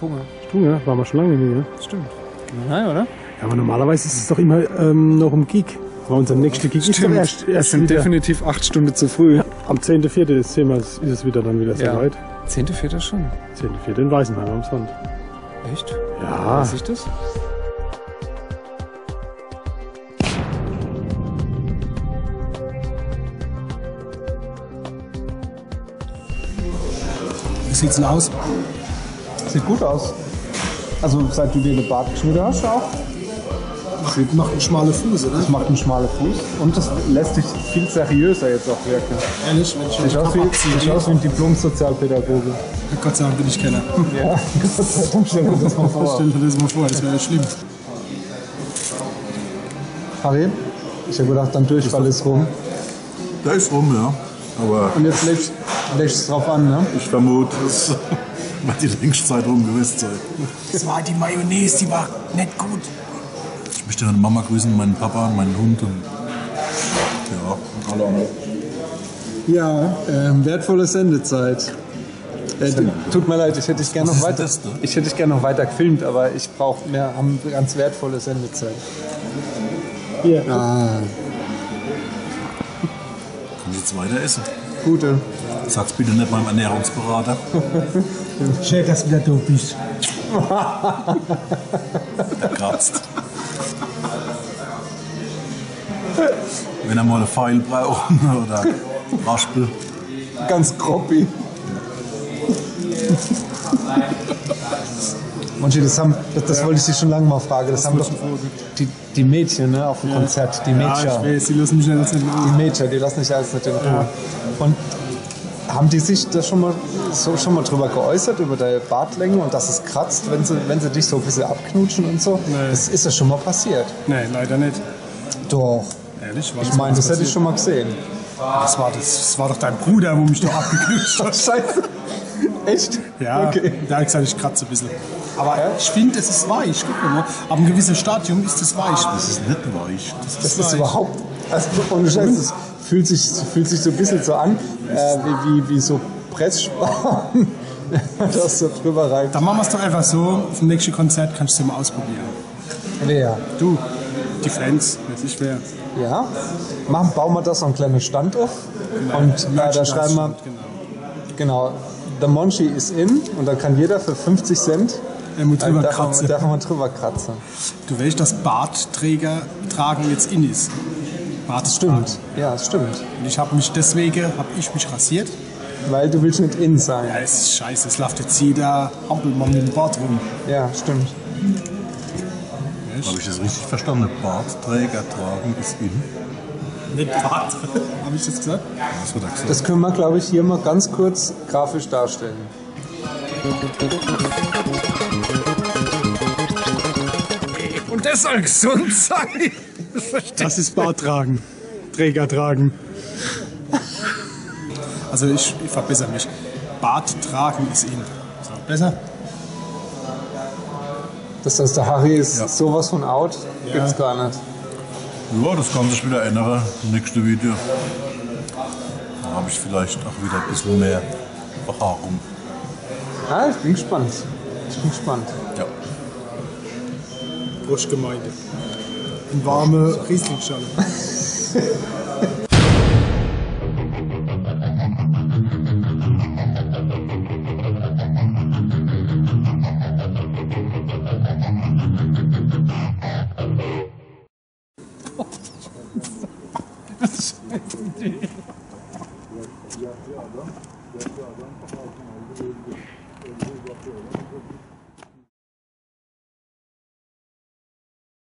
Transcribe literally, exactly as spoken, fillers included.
Hunger. Hunger? Waren wir schon lange nicht mehr. Stimmt. Nein, oder? Ja, aber normalerweise ist es doch immer ähm, noch im Gig. Aber unser nächster Gig ist doch erst, erst sind wieder definitiv acht Stunden zu früh. Am zehnten vierten ist, sehen wir, ist es wieder dann wieder so weit. Zehnter vierter schon. Zehnter vierter in Weisenheim am Sand. Echt? Ja. Weiß ich das? Wie sieht's denn aus? Sieht gut aus. Also seit du dir den Bart geschnitten hast auch. Sieht, macht einen schmalen Fuß, oder? Das macht einen schmalen Fuß und das lässt dich viel seriöser jetzt auch wirken. Ehrlich? Wenn ich sieht aus wie, sieht aus wie ein Diplom-Sozialpädagoge. Gott sei Dank bin ich keiner. Ja, Gott sei Dank, stell dir das mal vor. Stell dir das mal vor, das wäre schlimm. Harry, ich hab gedacht, dein Durchfall ist rum. Der ist rum, ja. Aber und jetzt legst, legst du es drauf an, ne? Ich vermute, das wird die längste Zeit rum gewesen sein. Das war die Mayonnaise, die war nicht gut. Ich möchte meine Mama grüßen, meinen Papa, meinen Hund und ja, alle anderen. Ja, ähm, wertvolle Sendezeit. Äh, tut mir leid, ich hätte dich gerne noch weiter, ich hätte dich gerne noch weiter gefilmt, aber ich brauch, wir haben ganz wertvolle Sendezeit. Hier. Ah. Kann ich jetzt weiter essen? Gute. Sag's bitte nicht meinem Ernährungsberater. Schön, dass du wieder da bist. Der kratzt. Wenn er mal einen Pfeil braucht oder Raspel. Ganz grobbi. Manche, das haben, das, das wollte ich dich schon lange mal fragen. Das haben doch die, die Mädchen, ne, auf dem Konzert, die Mädchen. Ja, ich weiß, die lassen mich nicht als nicht in Ruhe. Die Mädchen, die lassen dich als nicht in Ruhe. Ja. Und haben die sich da schon mal so schon mal drüber geäußert, über deine Bartlänge und dass es kratzt, wenn sie, wenn sie dich so ein bisschen abknutschen und so? Nee. Das ist ja schon mal passiert. Nee, leider nicht. Doch. Ehrlich? War das mal passiert? Ich meine, das hätte ich schon mal gesehen. Das war, das, das war doch dein Bruder, wo mich doch abgeknutscht hat. Scheiße. Echt? Ja, okay. Der hat gesagt, ich kratze ein bisschen. Aber ich finde, es ist weich. Guck mal, ab einem gewissen Stadium ist es weich. Das ist nicht weich. Das ist, das ist weich. Überhaupt. Also, ohne Scheiß, es fühlt sich, fühlt sich so ein bisschen so an, äh, wie, wie, wie so Pressspan, dass du drüber reibst. Dann machen wir es doch einfach so. Auf dem nächsten Konzert kannst du es mal ausprobieren. Wer? Du, die Fans, weiß ich wer. Ja. Machen, bauen wir da so einen kleinen Stand auf. Genau. Und äh, da schreiben wir, genau, The Monchi is in und da kann jeder für fünfzig Cent äh, darf man, darf man drüber kratzen. Du weißt, dass Bartträger tragen jetzt in ist. Bart tragen. Stimmt, ja, stimmt. Und ich habe mich deswegen, habe ich mich rasiert. Weil du willst nicht in sein. Ja, ist scheiße, es läuft jetzt jeder Hampelmann im Bart rum. Ja, stimmt. Habe ich das richtig verstanden? Bartträger tragen ist in? Nicht Bart. Habe ich das gesagt? Das wird gesagt. Das können wir, glaube ich, hier mal ganz kurz grafisch darstellen. Und das soll gesund sein? Das ist Bart tragen. Träger tragen. Also ich, ich verbessere mich. Bart tragen ist in. So, besser? Das heißt, der Harry ist sowas von out, gibt's gar nicht. Ja, das kann sich wieder ändern, nächste Video. Da habe ich vielleicht auch wieder ein bisschen mehr Erfahrung. Ja, ich bin gespannt. Ich bin gespannt. Ja. Prost, Gemeinde. Eine warme Rieslingschorle.